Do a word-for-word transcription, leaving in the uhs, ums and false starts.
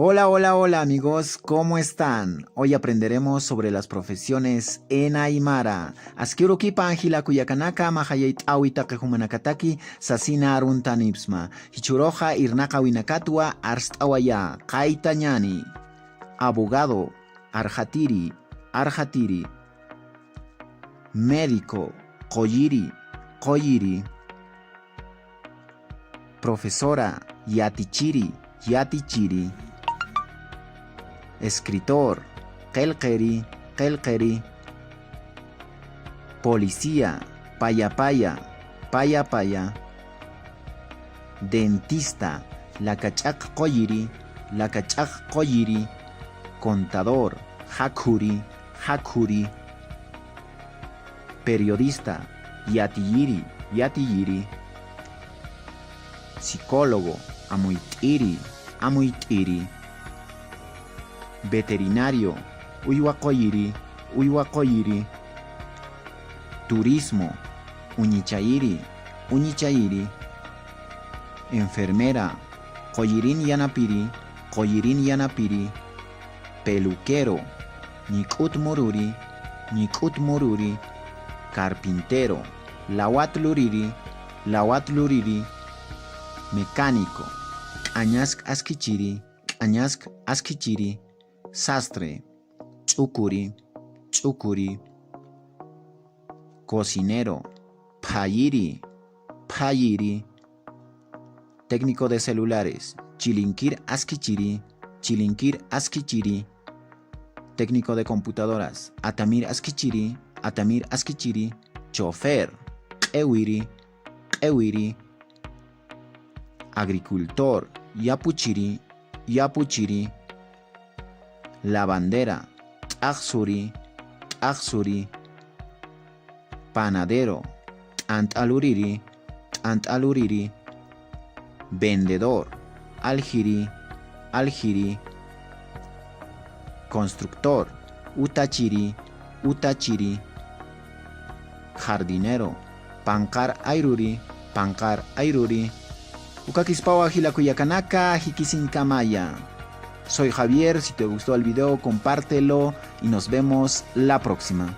Hola, hola, hola, amigos, ¿cómo están? Hoy aprenderemos sobre las profesiones en aymara. Aski urukipan jilakuyakanaka, majayayt'awi taqi jumanakataki sasina aruntanipsma. Jichhüruxa irnaqawinakatwa arst'awayä, qaytañäni. Abogado, arxatiri, arxatiri. Médico, qulliri, qulliri. Profesora, yatichiri, yatichiri. Escritor, qillqiri, qillqiri. Policía, payapaya, payapaya. Dentista, lakach'aq qulliri, lakach'aq qulliri. Contador, jakhuri, jakhuri. Periodista, yatiyiri, yatiyiri. Psicólogo, amuyt'iri, amuyt'iri. Veterinario, uywa qulliri, uywa qulliri. Turismo, uñichayiri, uñichayiri. Enfermera, qullirin yanapiri, qullirin yanapiri. Peluquero, ñik'ut mururi, ñik'ut mururi. Carpintero, lawat luriri, lawat luriri. Mecánico, k'añask askichiri, k'añask askichiri. Sastre, ch'ukuri, ch'ukuri. Cocinero, phayiri, phayiri. Técnico de celulares, chilinkir askichiri, chilinkir askichiri. Técnico de computadoras, atamir askichiri, atamir askichiri. Chofer, q'iwiri, q'iwiri. Agricultor, yapuchiri, yapuchiri. Lavandera, t'aqsuri, t'aqsuri. Panadero, t'ant'a luriri, t'ant'a luriri. Vendedor, aljiri, aljiri. Constructor, utachiri, utachiri. Jardinero, panqar ayruri, panqar ayruri. Ukakispawa jilakuyakanaka, jikisinkamaya. Soy Javier, si te gustó el video, compártelo y nos vemos la próxima.